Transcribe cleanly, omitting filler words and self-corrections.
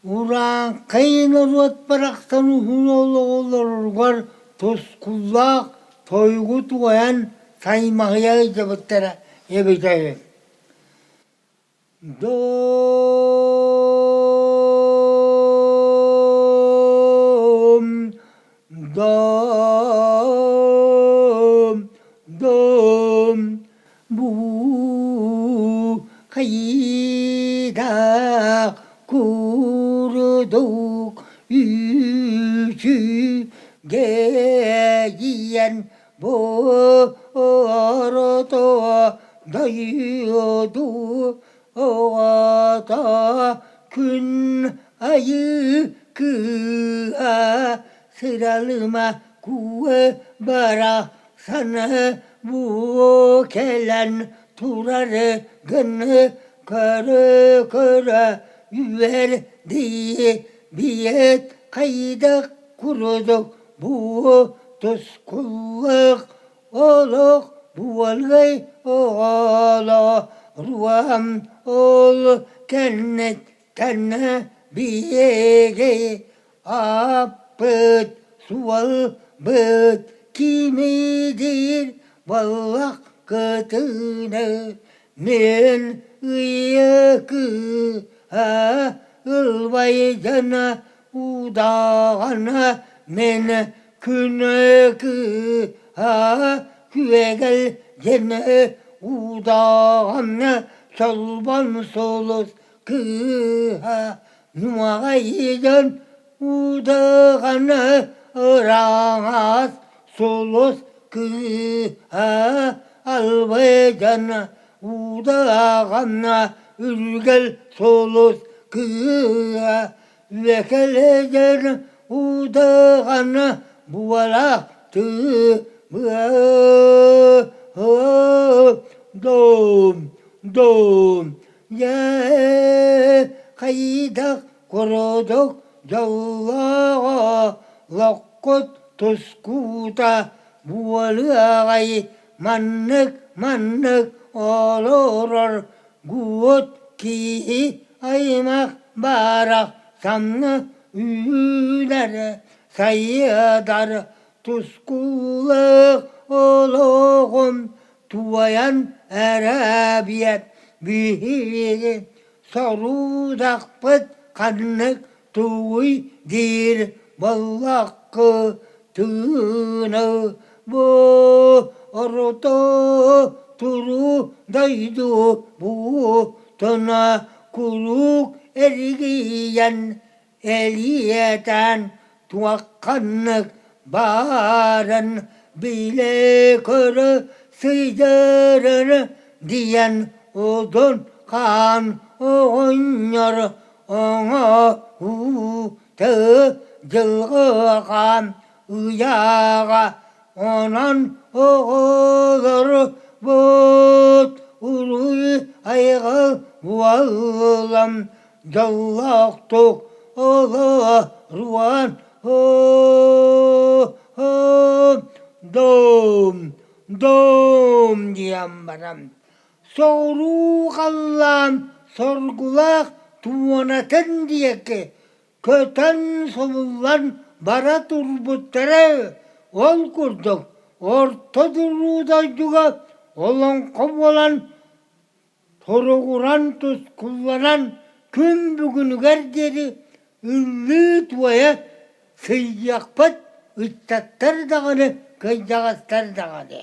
Урааҥхай норуот барахсан уһун олоҕу олороругар тускуллаах тойугу туойан саймаһыйа сылдьыбыттара эбитэ үһү. Дом, дом, дом, бу хайдах курдук үчүгэйиэн бу орто дойду оҕото күн айыы кыыһа сыралыма куо барахсаны бу кэлэн турары гыны көрө-көрө үөрдии биэт хайдах курдук бу тускуллах олох буолгай оҕолоруом ол кэнниттэн биһиги ааппыт суолбут кимидиир буоллах кытыны мин ыйыкыа ылбайдана удаҕана мин күнү-кыа күөгэл диэн удаҕана чолбон сулус кыыһа нуоҕайдын удаҕана ыраҥас сулус кыыһа албайдын удаҕана үргэл сулус кыыһа Үөкэлэйдэр удаҕана буолаах тыы дом дом дьэ хайдах курдук дьоллооҕо локкут тускуута буолуоҕай маннык маннык олорор Гуот киһи аймах барахсаҥҥа үүнэр сайыдар тускулаах олоҕун туойан эрэбиэт биһиги сорудахпыт ханнык тугуй диир буоллаххы тыыны бу орто туруу дойду буутуна куруук эргийэн элиэтэн туохханнык баарын билэ-көрө сылдьарын диэн Удун хаан оҕонньор оҥоһуута дьылҕа ыйааҕа онон оҕолорбут уруй айҕал буоллам дьоллоохтук олоруон дом дом диэн баран Соҕуруу халлаан соргулаах туонатын диэки көтөн субуллан бара турбуттара. Ол курдук Орто туруу дойдуга олоҥхо буолан туругуран тускулланан күн бүгүнүгэр диэри ыллыы-туойа сылдьыахпыт ыччаттар даҕаны, кырдьаҕастар даҕаны.